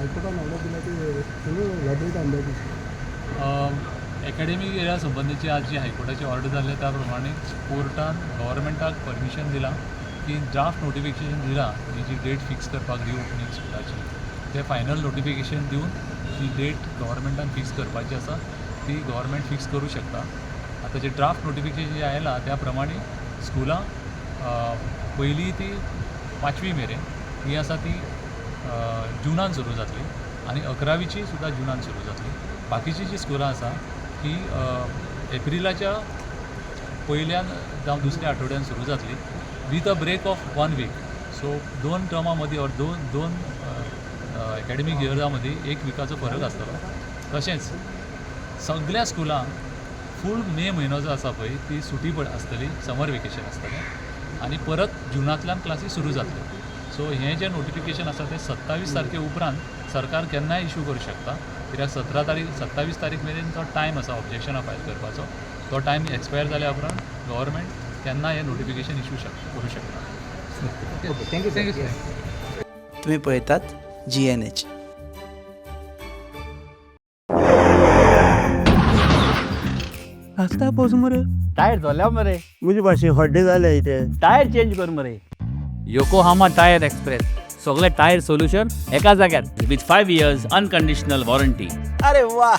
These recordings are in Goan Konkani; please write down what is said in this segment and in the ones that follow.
हायकोर्टान ऑर्डर दिल्या ती फुल लायब्ररी अंदाज. एकेडमीक इयरा संबंदीची आज जी हायकोर्टाची ऑर्डर जाल्ली त्या प्रमाणे कोर्टान गव्हर्मेंटाक परमिशन दिलां की ड्राफ्ट नोटिफिकेशन दिलां ही जी डेट फिक्स करपाक रिओपनींग स्कुलाची, तें फायनल नोटिफिकेशन दिवन ही डेट गव्हर्मेंटान फिक्स करपाची आसा, ती गव्हर्मेंट फिक्स करूं शकता. आतां जे ड्राफ्ट नोटिफिकेशन जें आयलां त्या प्रमाणे स्कुलां पयली ती पांचवी मेरेन ही आसा ती जुनान सुरू जातली आनी अकरावीची सुद्दां जुनान सुरू जातली. बाकीचीं जीं स्कुलां आसा ती एप्रिलाच्या पयल्यान जावं दुसऱ्या आठवड्यान सुरू जातली with a break of one week. So दोन टर्मा मदीं ऑर दोन दोन एकेडमीक इयरा मदीं एक विकाचो फरक आसतलो. तशेंच सगल्या स्कुलांक फूल मे म्हयनो जो आसा पळय ती सुटी पड आसतली, समर वेकेशन आसतलें आनी परत जुनांतल्यान क्लासी सुरू जातल्यो. सो हें जें नोटिफिकेशन आसा तें 27 तारखे उपरांत सरकार केन्नाय इशू करूं शकता, कित्याक 17 तारीख 27 तारीख मेरेन तो टायम आसा ऑब्जेक्शनां फायल करपाचो. तो टायम एक्सपायर जाल्या उपरांत गव्हर्मेंट केन्ना हें नोटिफिकेशन इशू करूं शकता. Okay, thank you. Thank you sir. तुम्ही पळयतात जीएनएच. रस्ता पावस मरे. टायर जोल्या मरे. म्हजे भाशे हड्डे जाले इथे. टायर चेंज कर मरे. योकोहामा टायर एक्सप्रेस, सगळे टायर सोल्युशन एका जाग्यार with 5 years unconditional warranty. अरे वा.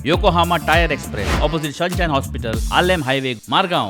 Yokohama tyre express, opposite Sunshine hospital, Arlem highway, Margao.